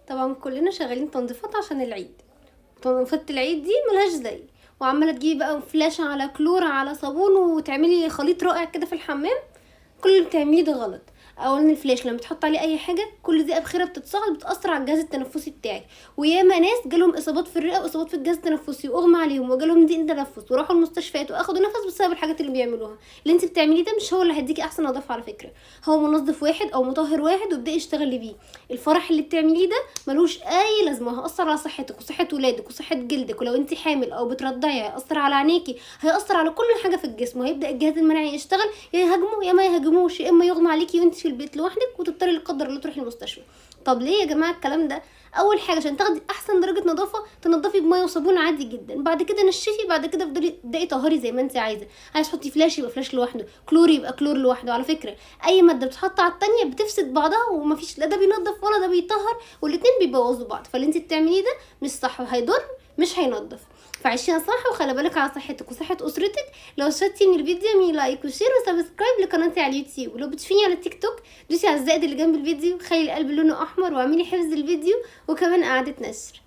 طبعا كلنا شغالين تنظيفات عشان العيد. تنظيفات العيد دي ملهاش زي، وعماله تجيبي بقى فلاشه على كلور على صابون وتعملي خليط رائع كده في الحمام. كل اللي بتعمليه ده غلط. اولا الفلاش لما تحط عليه اي حاجة كل دي ابخره بتتصاعد، بتاثر على الجهاز التنفسي بتاعك. وياما ناس جالهم اصابات في الرئة واصابات في الجهاز التنفسي واغمى عليهم وجالهم ضيق تنفس وراحوا المستشفيات واخدوا نفس بسبب الحاجات اللي بيعملوها. اللي انت بتعمليه ده مش هو اللي هيديكي احسن نظافة على فكرة، هو منظف واحد او مطهر واحد وابداي اشتغلي بيه. الفرح اللي بتعمليه ده ملوش اي لازمه، هيأثر على صحتك وصحة ولادك وصحة جلدك، ولو انت حامل او بترضعي هيأثر على عينيكي، هيأثر على كل حاجة في الجسم، وهيبدأ الجهاز المناعي يشتغل، يا يهاجمه يا ما يهاجموش، يا اما يغمى عليكي وانت في البيت لوحدك وتضطري لا قدر الله تروحي المستشفى. طب ليه يا جماعة الكلام ده؟ اول حاجة عشان تاخدي احسن درجه نظافة تنضفي بميه وصابون عادي جدا، بعد كده نشفي، بعد كده افضلي ابداي طهري زي ما انت عايزه. عايز تحطي فلاش يبقى فلاش لوحده، كلور يبقى كلور لوحده. على فكرة اي مادة بتتحط على التانية بتفسد بعضها، ومفيش لا ده بينضف ولا ده بيطهر، والاتنين بيبوظوا بعض. فاللي انت بتعمليه ده مش صح وهيضر، مش هينضف. فعيشيها صح وخلي بالك على صحتك وصحة أسرتك. لو استفدتي من الفيديو اعملي like و share و subscribe لقناتي على اليوتيوب، ولو بتشوفيني على التيك توك دوسي على الزائد اللي جنب الفيديو، خلي القلب لونه أحمر واعملي حفظ الفيديو وكمان إعادة نشر.